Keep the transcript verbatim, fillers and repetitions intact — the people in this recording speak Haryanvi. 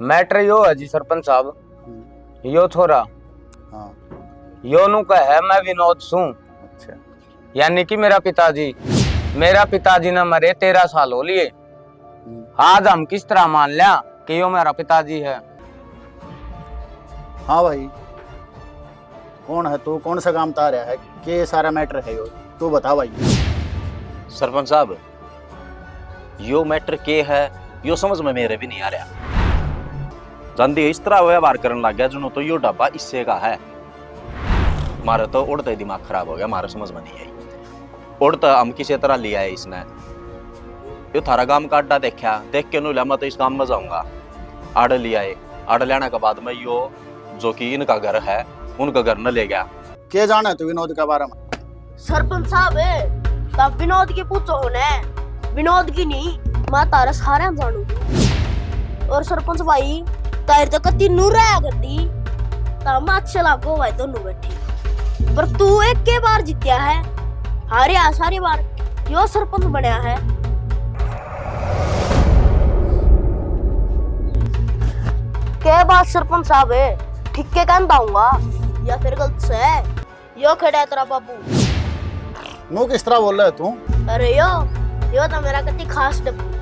मैटर यो है जी सरपंच साहब, हम्म। यो छोरा, हाँ। यो नू कहे, "मैं विनोद सूं।" अच्छा। यानी कि मेरा पिताजी, मेरा पिताजी ने मरे तेरह साल हो लिए। हम्म। आज हम किस तरह मान लिया कि यो मेरा पिताजी है? हाँ भाई, कौन है तू, कौन सा काम ता रहा है, के सारा मैटर है यो, तू बता भाई। सरपंच साहब, यो मैटर के है, यो समझ में मेरे भी नहीं आ रहा। जांदी इस तरह व्यवहार करने लग गया, जनो तो यो ढाबा इससे का है। मारे तो उड़ते ही दिमाग खराब हो गया, मारे समझ में नहीं आई। उड़ते हम किसी तरह ले आए इसने। यो थारा गांव का अड्डा देखा, देख के नु लिया, मैं तो इस गांव में जाऊंगा। आड़े ले आए, आड़े लेने के बाद में यो जो कि इनका घर है, उनका घर न ले गया। के जाने तू विनोद के बारे में? सरपंच साहब, तब विनोद की पूछो हो ने, विनोद की नहीं, मैं तारे सारे जानू। और सरपंच भाई, तारे तो कति नूरा करती, तब मैं अच्छे लागो भाई दोनों बैठे। पर तू एक के बार जीत्या है, हारे आ सारी बार, यो सरपंच बनया है। के बात सरपंच साहब, ठीक के कहता हूँगा या फिर गलत से? यो खड़ा है तेरा बाबू। नू किस तरह बोल रहा है तू? अरे यो, यो तो मेरा कति खास डब्बू।